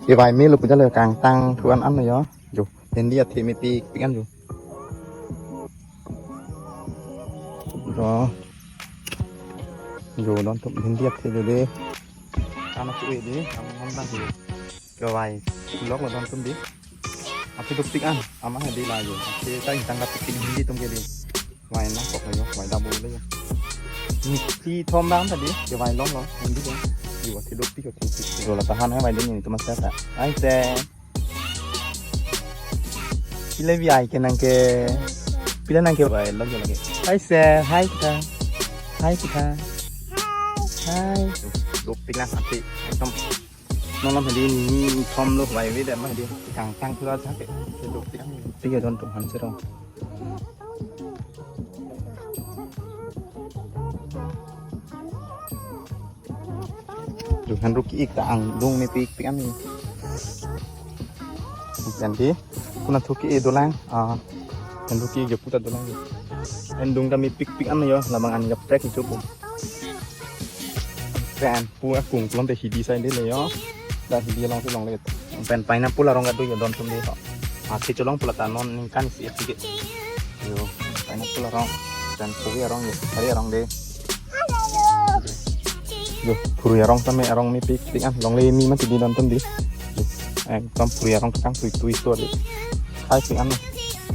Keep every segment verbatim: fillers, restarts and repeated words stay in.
Kevai melo puja le kangtang thu an an lo jo. Jo, bhendi athe mepik pik an jo. Jo. Jo, don atum bhendi athe jo de. Ana chu e de, am ham bang jo. Kevai lok lo don atum de. Athe dopik an, ama ha de la jo. Athe ta ingtang kapik pik bhendi atum ke de. Kevai nangkok lo jo, kevai dabo lo jo. Ni si thom dam tadi, kevai long lo, bhendi jo. Jo, athe dopik, athe dopik. Jo, la tahan hai kevai de ni atum asa ta. Ai se. Pila bi ai ke nang ke. Pila nang kevai lok jo lagi. Hai se, hai kita. Hai kita. Hai. Dopik na athe. Ekdom. Non non hadi ni thom lo kevai ve de ma hadi. Kangtang pura thak ke. Dopik. Pik ya don atum han serong. Duhan ruki ik ta angdung mepik pik an. Nanti kuna thuki e dolang. Ah, han ruki ik jo puta dolang. Angdung ta mepik pik an jo, labang an kaprek itu pun. Pen pu akung klon te hidi sai de le jo. Da hidi along si longle. Pen pineapple arong kado jo don atum de ho. Athe cholong pula ta non ningkan si epik. Jo, pineapple arong. Pen puri arong jo, hari arong de. Jo, puri arong tame arong mepik pik an. Longle mi mati di don atum di. Jo, ekdom puri arong kang tui tui so de. Hai pik an.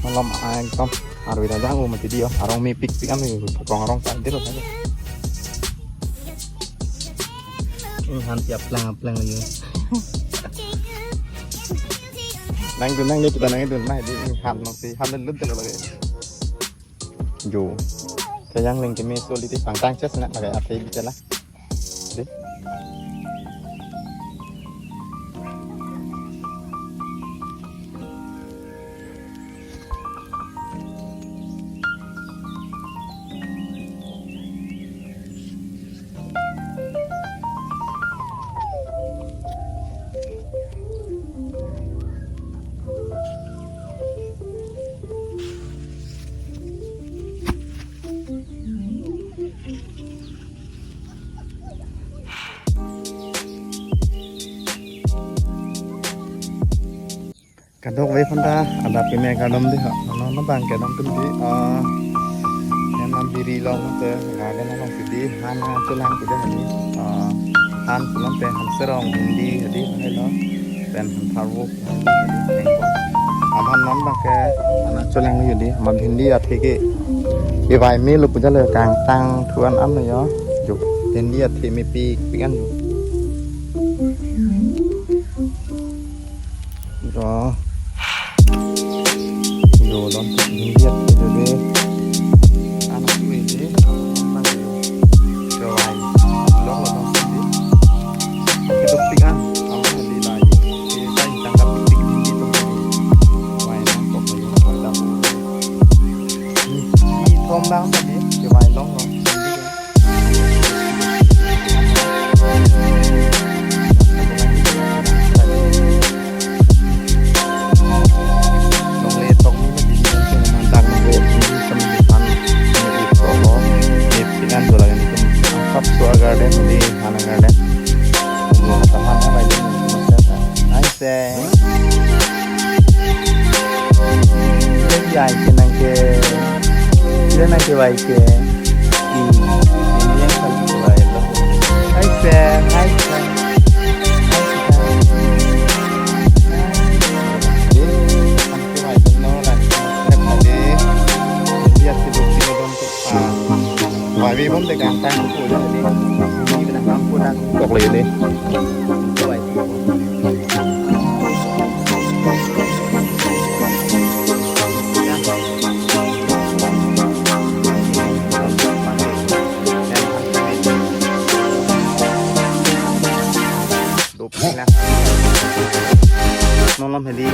Malom ekdom arve da jang mati di jo. Arong mepik pik an jo. Arong arong sai de lo. Ini han tiap plang plang lagi. Nang dun nang ni kita nang dun nang di ini han nang si han lut lut lagi. Jo. Kayang ling keme so liti pangtang ses nak lagi apa bicara. Di. Kadokave aphanta adap keme kardom di ha. Non non bang kedam atum di, ah, ya nam biri long te garden along si di han cholang kuda di, ah, han pulang te han serong bhendi di hai lo. Pen han tharvo. Aman non bang ke ana cholang lo di, aman bhendi athe ke. Kevai melo puja le kangtang thu an an lo jo. Jo, bhendi athe mepik pik an jo. Jo. Jo, don atum bhendi athe jo de. Anak tu ini. Kevai. Long lo don atum di. Kita pik an. Aman di la jo. Kita ingtang kapik pik bhendi atum di. Kevai nangkok lo jo. Kevai dabo. Ni si thom dam tadi. Kevai long lo. Longle tok ni mati di kan dak nang ko ni kan kan ni tok lo. Ni dengan dola ni kan sap sua garden di Hana garden. Lo tahan apa ini? Nice. Lagi ai ke nang ke, dia nang kevai ke. Hmm, ini yang paling kevai lo. Hai, Sen. Hai, Sen. Hai, Sen. Dia nang kevai lo, nang kevai. Dia sibuk sini dong tu. Ah, kevai bom de kangtang tu jadi. Ini kena kampung dan kok lele. Kevai. Dopik na. Non non hadi.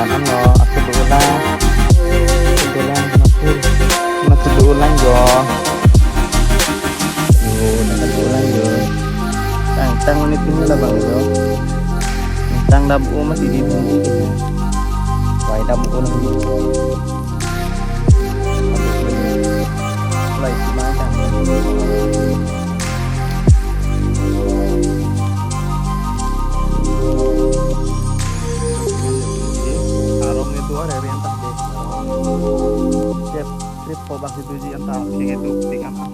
Ano, ako dolang. Ako dolang, ako. Ako dolang yo. Yo, ako dolang yo. Tang, tang, ini pun labang yo. Tang dam o masih di bumi. Wai dam o lang yo. Lai, si mai tang. Arong itu ada yang tak deh. Trip, trip ko bak itu ji anta, kiki tu, tik anta.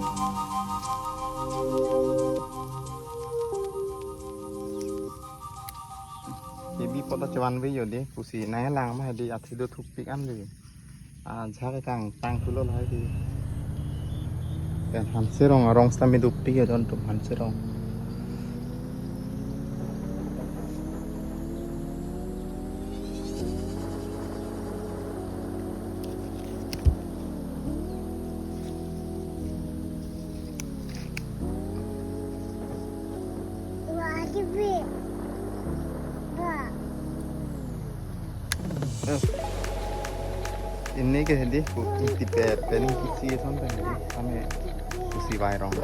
Kebi poto chevan ve yo dei, pusi nanglang ma dei, athe do thupik an dei. Ah, jhak kang tang pulo lahai dei. Pen Hanserong arong sami dopik yo don tum Hanserong. Ini ke hedi ku iti pe pening kisi sampai hedi kami kusi vairong.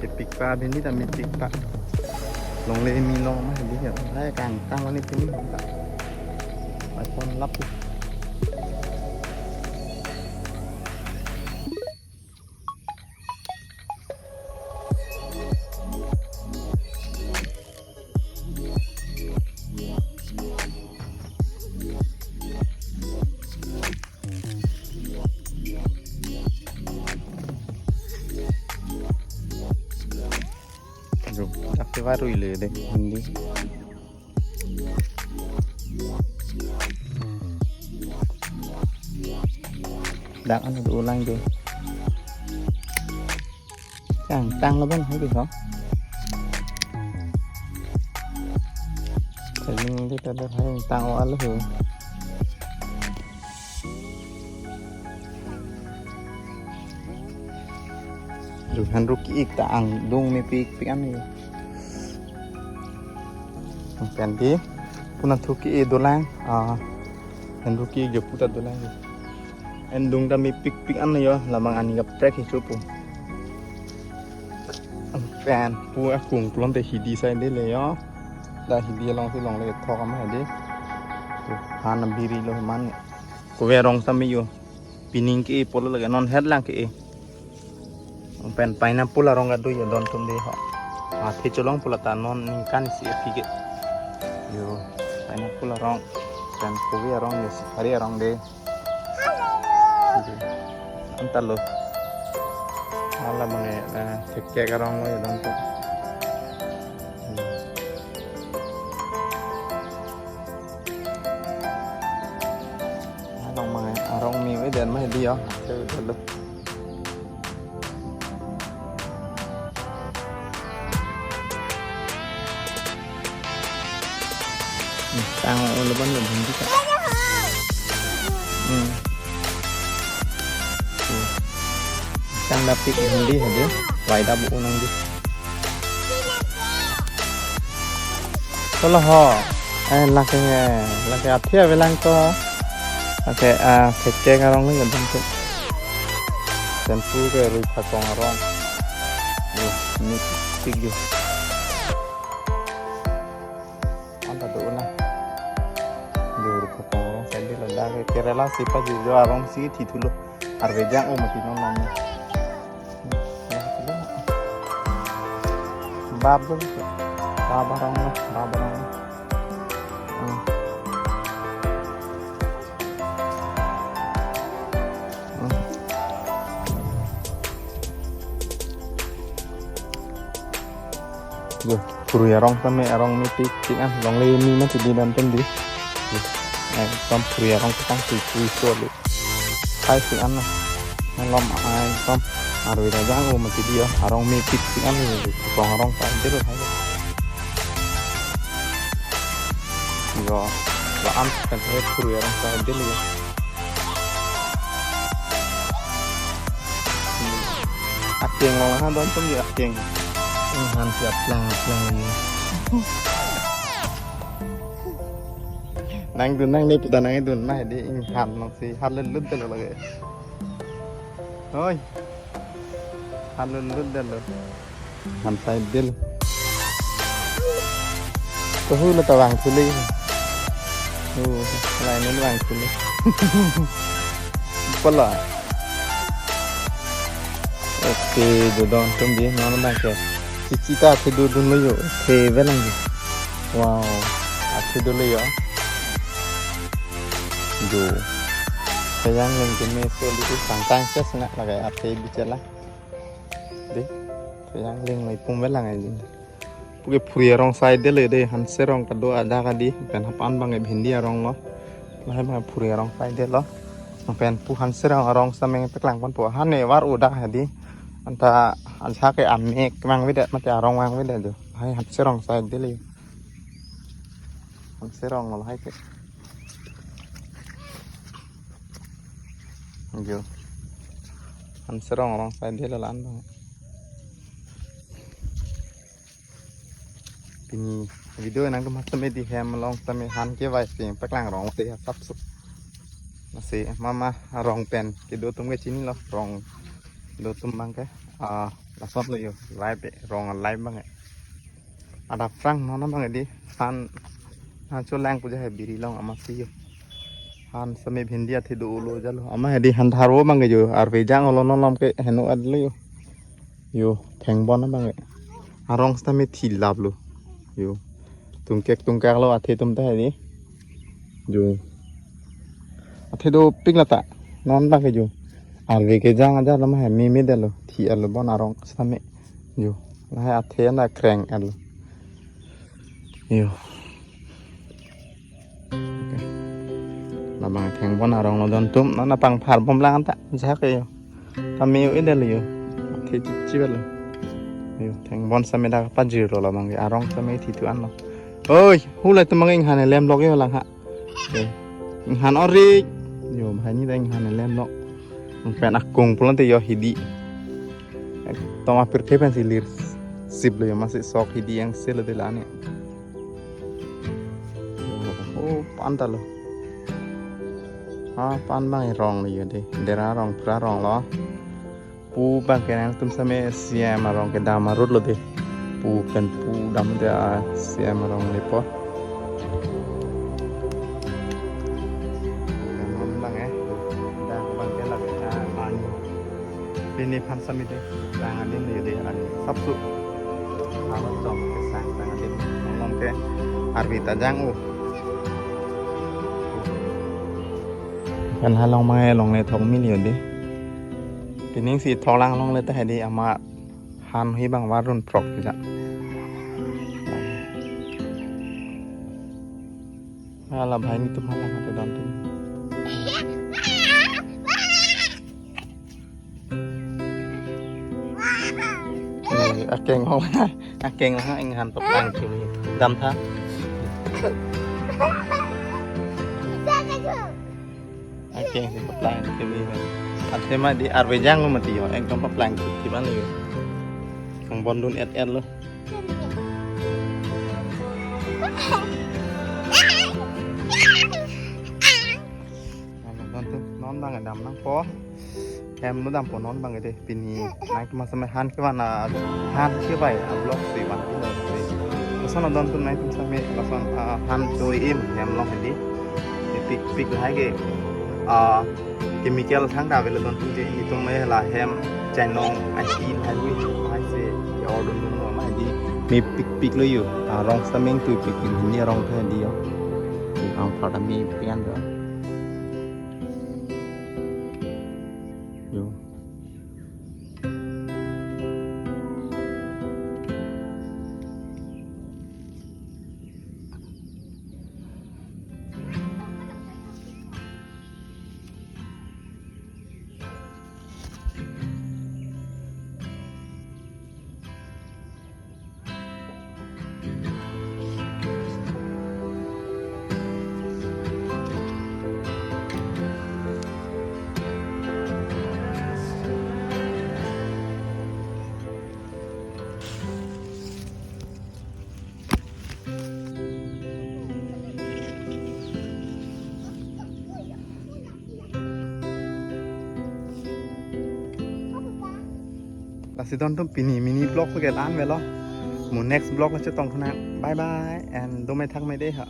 Kepik pa bini ta mepik pa. Longle mi long ma hedi ya. Lai kang tang wani pini. Mai pon lap. Aduh, dak ke baru ile deh, mandi. Dak anu do ulang deh. Tang, tang laban hai deh, ho. Tang, tang, tang, tang, tang, oh, alo, ho. Aduh, henru ki-ik ta angdung mepik pik an yo. Pen dei, puna thu ki-e dolang, ah, henru ki-ik jo puta dolang yo. Angdung ta mepik pik an yo, lamang ani kaprek hisu pu. Pen pu akung pulote hidi sai dei le yo. Da hidi alongsi longle thok ama dei. Tuh, han biri lo man. Kove arong sami yo. Pining ke-e pulo lake non het lang ke-e. Pen pineapple arong kado yo don tum dei ho. Ah, the cholong pulo ta non ningkan isi aphi ke. Yo, pineapple arong. Pen kove arong yo, sipari arong dei. Anta lo. Hala mane, eh, thekkek arong lo yo don tum. Arong ma, arong me-oi den ma hedi yo. Check dolo. Hmm, tang ulo ban lo hindi ka. Hmm. Hmm. Tang dapik hindi hedi. Wai da bu unang di. Tolo ho. Eh, lake, lake athia avelang ko. Lake, ah, thekkek arong ni gadang tu. Tempu ke rui phakong arong. Yo, ni tik yo. Anta do na. Yo, rui phakong arong side lo da ke Kerala si pa jo arong si thi thulo. Arve jang o mati non non. Bab dun. Bab arong na, bab arong na. Hmm. Hmm. Yo, kuru arong tame arong mepik pik an longle me mati di dan pen di. Yo, eh, ekdom kuru arong tang si kuru so le. Hai si an na. Malom ai ekdom arve da jang o mati di yo. Arong mepik pik an le. Kong arong sa dil hai. Yo, la an kan he kuru arong sa dil yo. Akeng long han don tum yo akeng. Hmm, han si aplang aplang ni. Nangdun nangne puta nangdun ma hedi inghan nangsi halun lut delo lage. Oi. Halun lut delo. Han side delo. Tohu lo tawang suli. Oh, lain lo wang suli. Pala. Oke, jodon tum di non bang ke. Chichi ta athe dodun lo yo. Athe velang di. Wow. Athe dolo yo. Jo. Sayang leng ke me so di sangtang ses na lagai athe bichela. Di. Sayang leng mai pum velang ai di. Puke phuri arong side delo de, hanserong kado ada kadi, pen hapan bang bhindi arong lo. Lahai bang phuri arong side delo. Pen pu hanserong arong sameng paklang ponpo. Hane var uda hedi. Anta ajahak ke amek vangvedet mate arong vangvedet jo. Hai hanserong side delo. Hanserong lo hai ke. Jo. Hanserong arong side delo lan bang. Pini video nangtum ha sitame di hem along sitame han kevai si paklang rong te asapso. Lasi mama arong pen kedo atum ke chinilo, rong do atum bang ke. Ah, lason lo yo, live e, rong live bang e. Adap prang non bang e di han, han cholang puja he biri long amatsi yo. Han sitame bhindi athe dolo jalo. Ama hedi han tharvo bang ke jo, arve jang olo non lom ke heno adlo yo. Yo, thengbon abang e. Arong sitame thi laplo. Yo. Tungkek tungkek lo athe atum ta hedi. Yo. Athe dopik lata. Non bang ke yo. Arve kejang aja lo ma he meme delo. Thi alo bon arong sitame. Yo. Lahai athe na kreng alo. Yo. Oke. Labang thengbon arong lo don atum, non apangphar bom lang ta, ajahak ke yo. Kami yo ida lo yo. Athe chichi belo. Yo, thengbon sitame dak pajir lo labang ke arong sitame thi tu an lo. Oi, hu lai atum bang inghan lem lok yo lang ha. Oke. Inghan orik. Yo, bahai ni ta inghan lem lok. Pen akung pulang te yo hidi. Tong apirthe pensi lir sip lo yo, masi sok hidi yang selo de lani. Oh, pan ta lo. Ah, pan bang rong lo yo de. Dera rong, pra rong lo. Pu bang ke nangtum sitame C M arong kedam arut lo de. Pu pen pu dam de a C M arong lepo. Kedam bang eh. Kedam bang ke lak, ah, pan. Pini aphan sitame de, tang adim de, de, ani sapsu. Halo chom kesang tang adim. Nonglom ke arve ta jang u. Kan halong mai longle thok mil yo de. Pining si thok lang longle ta hedi ama han hi bang varun prok ja. Hala bhai ni tum hala kate don tum. Eh, akeng ho. Akeng ho inghan paplang kiri. Dam tha. Akeng si paplang kiri. Athe ma di arve jang lo mati yo. Ekdom paplang kiri ban lo yo. Kang bondun et et lo. Alo, non tu, non bang dam nangpo. Hem lo dampo non bang de pini. Nangtum sitame han kevan a, han kevai a vlog si van pilo si. Lason adon tu nangtum sitame lason, ah, han doi-im hem along hedi. Pik pik lahai ke, ah, chemical thangta avelo don tu je, itum me la hem chainong ahi lahai hui hai se ya odun dun lo ma hedi. Me pik pik lo yo. Arong sitame ingtui pik pik, hini arong ta hedi yo. Ang pada me pian do. Yo. Lasi don atum pini mini vlog ke la-an avelo. Mo next vlog lo chetong thu nang. Bye bye and do methang mede ha.